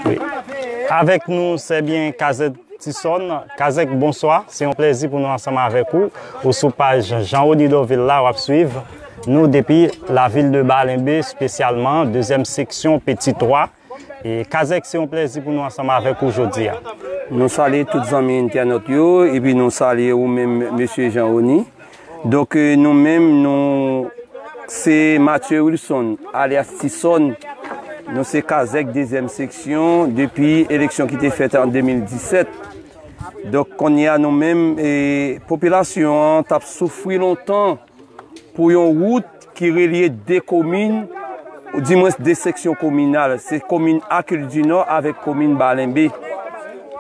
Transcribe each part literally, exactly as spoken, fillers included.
Wi. Avèk nou, se byen Kazèk Tison. Kazèk, bonswa. Se yon plèzi pou nou ansanm avèk ou. Ou sou paj Jean Rony Dorvil la, w ap swiv nou depi lavil de Balenbe, espesyalman dezyèm seksyon Petit Roi. E Kazèk, se yon plèzi pou nou ansanm avèk ou jodi a. Nou salye tout zanmi entènot yo, epi nou salye ou menm, mesye Jean Rony. Donk, eh, nou menm, nou se Mathieu Wilson, alyas Tison. Nou se Kazèk dezyèm seksyon depi eleksyon ki te fèt an de mil disèt. Donk, kounye a nou menm, eh, popilasyon an t ap soufri lontan pou yon wout ki relye de komin, ou dimwens de seksyon kominal, se komin Akil di Nò avèk komin Balenbe.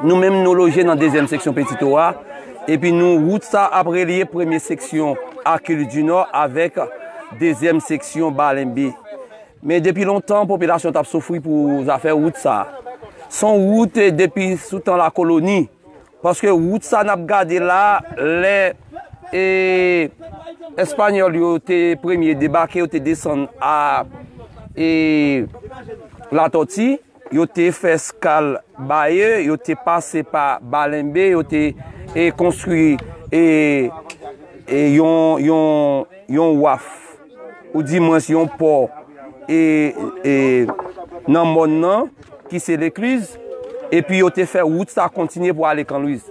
Nou menm, nou loje nan dezyèm seksyon Petit Roi, epi nou, wout sa ap relye premye seksyon Akil di Nò avèk dezyèm seksyon Balenbe. Men depi lontan, popilasyon t ap soufri pou zafè wout sa. Se yon wout, eh, depi sou tan lakoloni. Paske wout sa n ap gade la, lè, e, Espanyòl yo te premye debake, yo te desann a, e, Latòti, yo te fè eskal Baye, yo te pase pa Balenbe, yo te, e, konstwi, e, e, yon, yon, yon waf, ou dimwens yon pò, e, e, nan mòn nan, ki se Lekliz, epi yo te fè wout sa kontinye pou ale Kanlwiz.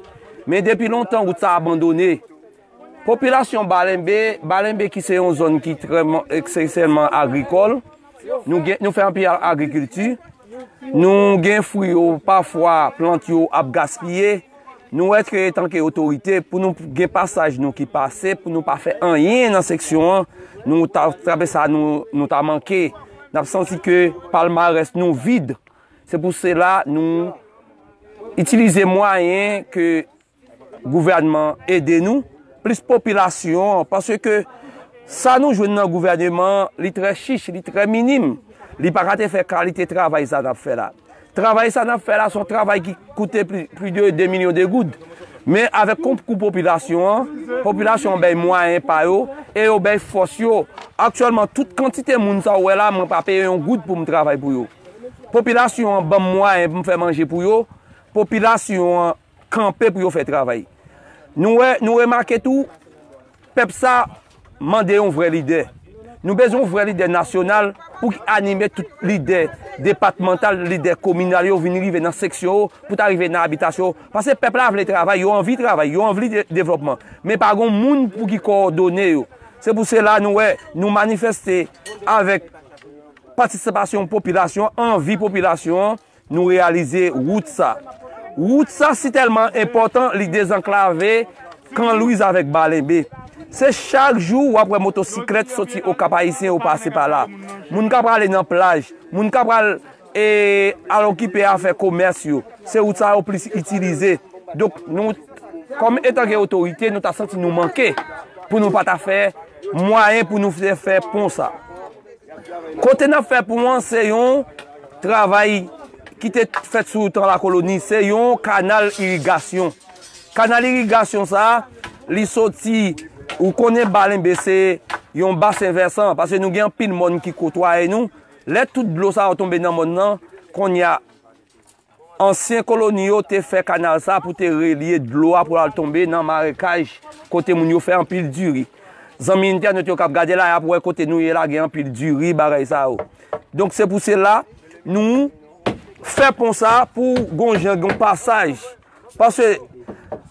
Men depi lontan, wout sa abandone. Popilasyon Balenbe, Balenbe ki se yon zòn ki trè, esansyèlman agrikòl, nou gen, nou fè anpil agrikilti, nou gen fwi yo, pafwa plant yo ap gaspiye, nou wè ke antanke otorite, pou nou gen pasaj nou ki pase, pou nou pa fè anyen nan seksyon an, nou ta, trape sa, nou, nou ta manke. N ap santi ke palmarès nou vid. Se pou sela nou itilize mwayen ke gouvènman ede nou, plis popilasyon an, paske sa nou jwenn nan gouvèneman, li trè chich, li trè minim. Li pa ka te fè kalite travay sa n ap fè la. Travay sa n ap fè la, se yon travay ki koute pli, pli de de milyon de goud. Men avèk konkou popilasyon an, popilasyon an bay mwayen pa yo e yo bay fòs yo. Aktyèlman, tout kantite moun sa w wè la, mwen pa peye yon goud pou m travay pou yo. Popilasyon an ban m mwayen pou m fè manje pou yo. Popilasyon an kanpe pou yo fè travay. Nou wè, nou remake tou, pèp sa mande yon vrè lidè. Nou bezwen yon vrè lidè nasyonal pou ki anime tout lidè depatmantal, lidè kominal yo vin rive nan seksyon yo, pou ta rive nan abitasyon yo. Paske pèp la vle travay, yo anvi travay, yo anvi de-, devlòpman. Men pa gen moun pou ki kowòdone yo. Se pou sela nou wè, nou manifeste avèk patisipasyon popilasyon, anvi popilasyon an, nou reyalize wout sa. Wout sa si tèlman enpòtan, li dezanklave Kanlwiz avèk Balenbe. Se chak jou w ap wè motosiklèt soti Okap Ayisyen yo pase pa la. Moun k ap prale nan plaj, moun k ap pral, e, al okipe afè komès yo. Se wout sa yo plis itilize. Donk, nou, kòm etanke otorite, nou ta santi nou manke pou nou pa ta fè mwayen pou nou fè, fè pon sa. Kote n ap fè pon an, se yon travay ki te fèt sou tan lakoloni, se yon kanal irigasyon. Kanal irigasyon sa a, li soti, ou konnen Balenbe se yon basen vèsan, paske nou gen anpil mòn ki kotwaye nou. Lè tout dlo sa yo tonbe nan mòn nan, kounye a, ansyen koloni yo te fè kanal sa pou te relye dlo a pou l al tonbe nan marekaj kote moun yo fè anpil diri. Zanmi entènot yo k ap gade la, y ap wè kote nou ye la, gen anpil diri, bagay sa yo. Donk, se pou sela, nou fè pon sa pou gon jan, gon pasaj. Paske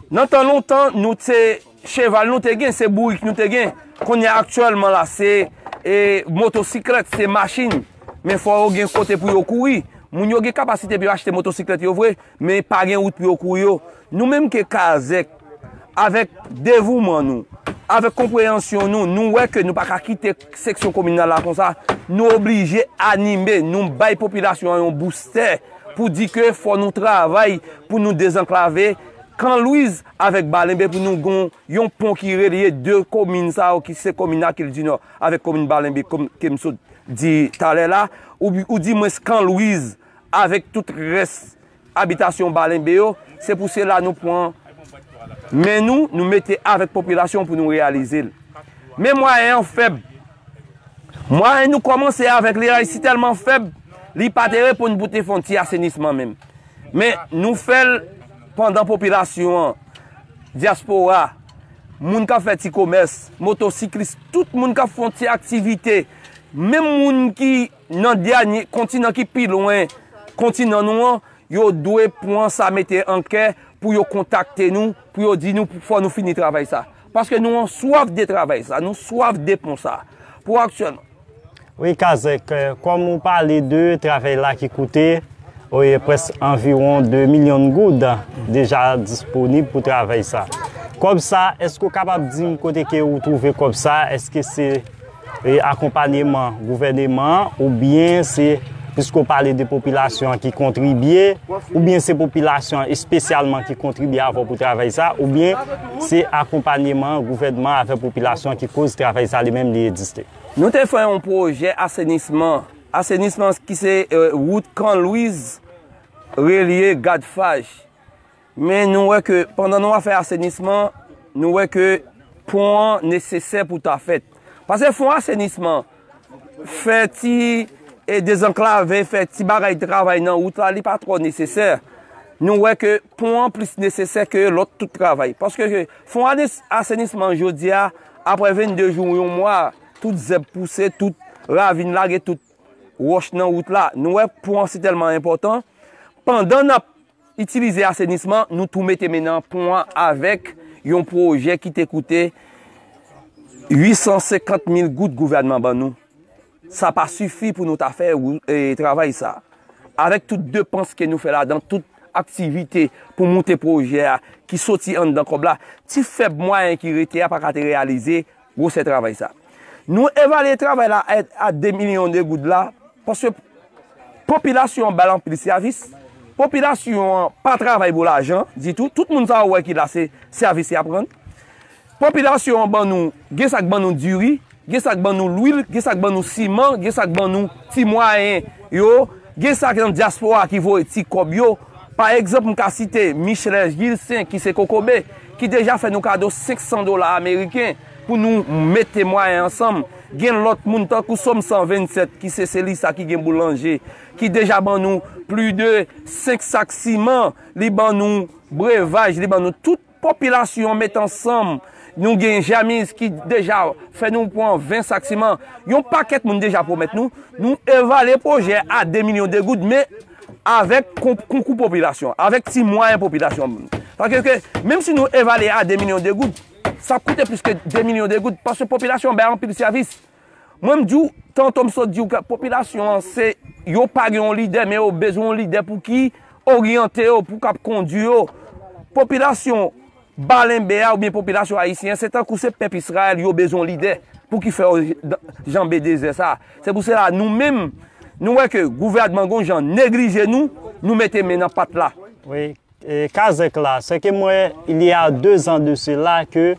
nan tan lontan, nou te, cheval nou te gen, se bourik nou te gen. Kounye a, aktyèlman la, se, e, motosiklèt, se machin. Men fò yo gen kote pou yo kouri. Moun yo gen kapasite pou yo achte motosiklèt yo vre, men pa gen wout pou yo kouri yo. Nou menm ke Kazèk, avèk devouman nou, avèk konpreyansyon nou, nou wè ke nou pa ka kite seksyon kominal la konsa. Nou oblije anime, nou bay popilasyon an yon boustè pou di ke fò nou travay pou nou dezanklave Kanlwiz avèk Balenbe pou nou gon yon pon ki relye de komin sa yo ki se komin Akil di Nò avèk komin Balenbe, kòm ke m sot di talè la, ou, ou dimwens Kanlwiz avèk tout rès abitasyon Balenbe yo. Se pou sela nou pran men nou, nou mete avèk popilasyon pou nou reyalize l. Men mwayen an fèb. Mwayen nou kòmanse avèk li a, si tèlman fèb, Li pa te reponn pou te fè yon ti asenisman menm. Men nou fè l pandan popilasyon an, dyaspora, moun k ap fè ti komès, motosiklis, tout moun k ap fè yon ti aktivite, menm moun ki nan dènye kontinan ki pi lwen kontinan nou an, yo dwe pran sa mete an kè pou yo kontakte nou, pou yo di nou fò nou fini travay sa. Paske nou an swaf de travay sa, nou swaf de pon sa. Pou aktyèlman, Wi, Kazèk, kòm ou pale de travay la ki koute, wi, prèske anviwon de milyon goud deja disponib pou travay sa. Kòb sa, èske w kapab di m kote ke ou twouve kòb sa? Èske se e, akonpanyeman gouvèneman an, oubyen se, piske w pale de popilasyon an ki kontribye, oubyen se popilasyon an espesyalman ki kontribye avè w pou travay sa, oubyen se akonpanyeman gouvènman avè popilasyon an ki koz travay sa li menm li egziste? Nou te fè yon pwojè asenisman. Asenisman ki se, e, wout Kan Lwiz relye Gadfaj. Men nou wè ke pandan nou ap fè asenisman, nou wè ke pon an nesesè pou ta fèt. Paske fon asenisman, fè ti, e, dezanklave, fè ti bagay travay nan wout la, li pa twò nesesè. Nou wè ke pon an plis nesesè ke lòt tout travay. Paske ke fon anes-, asenisman jodi a, apre vennde jou, yon mwa, tout zèb pouse, tout ravin lage, tout wòch nan wout la. Nou wè pon an si tèlman enpòtan. Pandan n ap itilize asenisman, nou tou mete men nan pon an avèk yon pwojè ki te koute uit san senkant mil goud gouvènman ban nou. Sa pa sifi pou nou ta fè wou-, e, travay sa. Avèk tout depans ke nou fè ladan, tout aktivite pou moute pwojè a ki soti anndan kòb la, ti fèb mwayen ki rete a pa ka te reyalize gwosè travay sa. Nou evalye travay la a, a de milyon de goud la, paske popilasyon an ba l anpil sèvis. Popilasyon an pa travay pou lajan ditou. Tout moun sa ou wè ki la, se sèvis y ap rann. Popilasyon an ban nou, gen sa k ban nou diri, gen sa k ban nou lwil, gen sa k ban nou siman, gen sa k ban nou ti mwayen yo, gen sa k nan dyaspora ki voye ti kòb yo. Pa egzanp, m ka site Michelet Gilsen ki se Kokobe, ki deja fè nou kado senk san dola ameriken pou nou mete mwayen ansanm. Gen lòt moun tankou Sòm san vennsèt ki se, se li sa ki gen boulanje, ki deja ban nou plis de senk sak siman, li ban nou brevaj, li ban nou tout popilasyon an met ansanm. Nou gen Jamiz ki deja fè nou pran ven sak siman. Yon pakèt moun deja pwomèt nou. Nou evalye pwojè a de milyon de goud, men avèk kon-, konkou popilasyon, avèk ti mwayen popilasyon ban nou. Paske ke, menm si nou evalye a de milyon de goud, sa ap koute plis ke de milyon de goud, paske popilasyon an bay anpil sèvis. Mwen, m di w, tanto m sot di w ke popilasyon an, se, yo pa gen yon lidè, men yo bezwen yon lidè pou ki oryante yo, pou k ap kondui yo. Popilasyon ba lenbe a oubyen popilasyon ayisyen an, se tankou se pèp Izrayèl, yo bezwen yon lidè pou ki fè yo janbe dezè sa. Se pou sela, nou menm, nou wè ke gouvènman gon jan neglije nou, nou mete men nan pat la. Wi. E, Kazèk la, se ke mwen, il y a deux ans de cela, ke,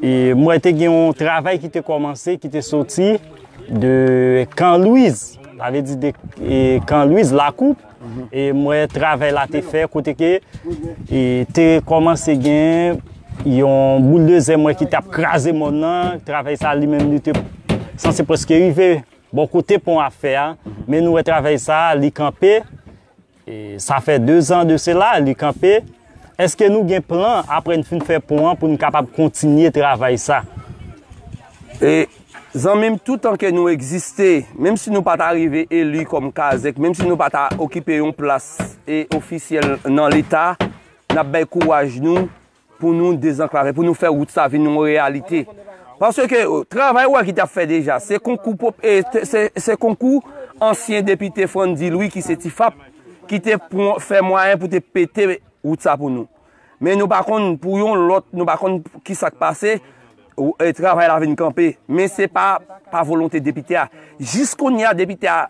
e, mwen te gen yon travay ki te kòmanse, ki te soti de Kan Lwiz, sa vle di de, e, Kan Lwiz, Lakoup, e mwen travay la te fè, kote ke, e, te kòmanse gen yon bouldozè mwen ki t ap kraze mòn nan, travay sa li menm li te sanse prèske rive bò kote pon ap fè a, men nou wè travay sa li kanpe, E, sa fè dezan de sela, li kanpe. Èske nou gen plan, apre n fin fè pon an, pou n kapab kontinye travay sa? E, zanmi m, toutan ke nou egziste, menm si nou pa ta rive eli kòm Kazèk, menm si nou pa ta okipe yon plas, e, ofisyèl nan Leta, n ap bay kouraj nou, pou nou dezanklave, pou nou fè wout sa vin yon reyalite. Paske, e, travay ou wè ki t ap fè deja, se konkou pop-, e, te, se, se konkou ansyen depite Frandy Louis ki se Tifap, ki te pran, fè mwayen pou te pete wout sa pou nou. Men nou pa konn pou yon lòt, nou pa konn ki sa k pase, ou, e, travay la vin kanpe. Men se pa, pa volonte depite a. Jis kounye a, depite a,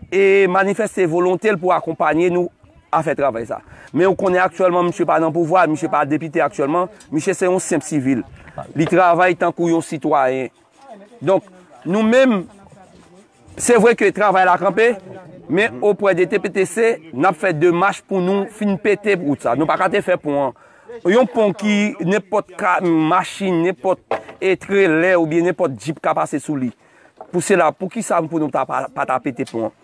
e, manifeste volonte l pou akonpanye nou a fè travay sa. Men ou konnen aktyèlman, misye pa nan pouvwa, misye pa depite aktyèlman, misye se yon senp sivil. Li travay tankou yon sitwayen. Donk, nou menm, se vre ke travay la kanpe, men oprè de T P T C, n ap fè demach pou nou fin pete wout sa. Nou pa ka te fè pon an. Yon pon ki nenpòt ka, machin, nenpòt, e, trelè oubyen nenpòt jip ka pase sou li. Pou sela, poukisa pou nou ta pa, pa ta pete pon an?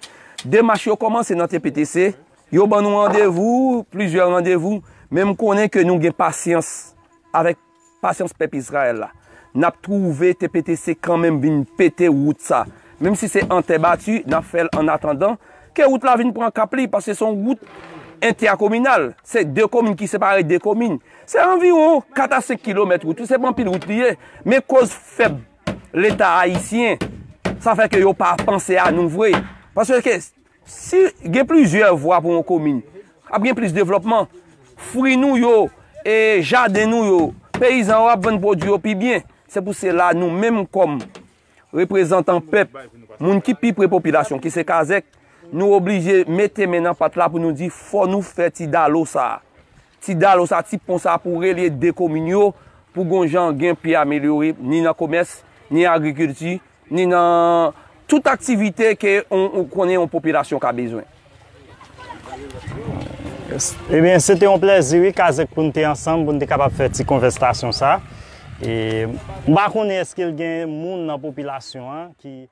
Demach yo kòmanse nan T P T C, yo ban nou randevou, plizyè randevou, men m konnen ke nou gen pasyans avèk pasyans pèp Izrayèl la. N ap twouve T P T C kanmenm vin pete wout sa. Menm si se an tè bati, n ap fè l annatandan ke wout la vin pran kap li, paske se yon wout entèkominal. Se de komin ki separe de komin. Se anviwon kat a senk kilomèt wout, se pa anpil wout li ye. Men koz fèb Leta ayisyen, sa fè ke yo pa panse a nou vre. Paske si gen plizyè vwa pou yon komin, ap gen plis devlòpman. Fwi nou yo, e jaden nou yo, peyizan yo ap vann pwodui yo pi byen. Se pou sela nou menm kòm reprezantan pèp, moun ki pi pre popilasyon, ki se Kazèk, nou oblije mete men nan pat la pou nou di fò nou fè ti dalo sa a. Ti dalo sa, ti pon sa pou relye de komin yo, pou gon jan gen pi amelyore, ni nan komès, ni agrikilti, ni nan tout aktivite ke on, ou konnen yon popilasyon ka bezwen. Ebyen, se te yon plèzi, wi, Kazèk, pou n te ansanm, pou n te kapab fè ti konvèsasyon sa. E, m pa konnen èske l gen moun nan popilasyon an ki